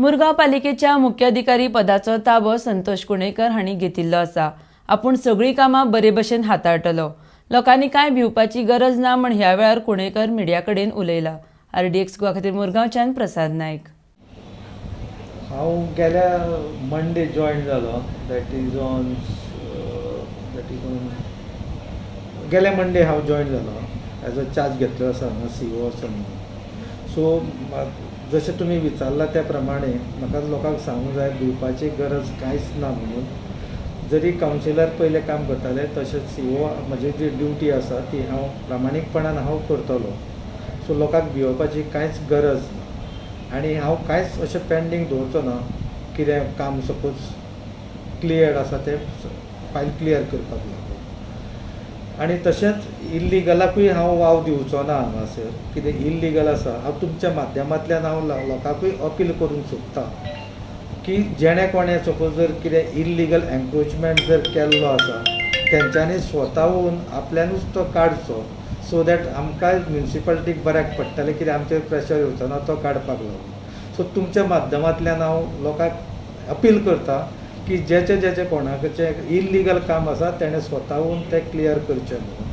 मुरगांव पालिकेच्या मुख्याधिकारी पदाचो ताबो संतोष कुणेकर हांणी घेतिल्लो आसा. आपूण सगळीं कामां बरे भशेन हाताळटलो. लोकांनी कांय भिवपाची गरज ना म्हण ह्या वेळार कुणेकर मिडिया कडेन उलयला. आरडीएक्स गोवा खातीर मुरगांवच्यान प्रसाद नायक. हांव गेल्या मंडे जॉयन जालो, that is on गेल्या मंडे हांव जॉयन जालो, एज अ चार्ज घेतलो आसा हांगा सीईओ आसा म्हणून. सो जशें तुमी विचारलां त्या प्रमाणे म्हाका लोकांक सांगूंक जाय, भिवपाची गरज कांयच ना म्हणून. जरी कावन्सिलर पयलें काम करताले, तशेंच सीईओ म्हजी जी ड्युटी आसा ती हांव प्रामाणीकपणान हांव करतलो. सो लोकांक भियोवपाची कांयच गरज ना आनी हांव कांयच अशें पेंडींग दवरचो ना. कितें काम सपोज क्लियर्ड आसा, तें फायल क्लियर करपाक लागून. आनी तशेंच इल्लिगलाकूय हांव वाव दिवचो ना. हांगासर कितें इल्लिगल आसा, हांव तुमच्या माध्यमांतल्यान हांव लोकांकूय अपील करूंक सोदतां की जेणे कोणें सपोज जर कितें इल्लिगल एन्क्रोचमेंट जर केल्लो आसा, तेंच्यांनी स्वताहून आपल्यानूच तो काडचो, सो that आमकां म्युनिसिपालिटीक बऱ्याक पडटलें, कित्याक आमचेर प्रेशर येवचो ना तो काडपाक लागून. सो तुमच्या माध्यमांतल्यान हांव लोकांक अपील करता की जेचे जेचे कोणाचे इल्लिगल काम आसा, तेणें स्वताहून तें क्लियर करचें म्हणून.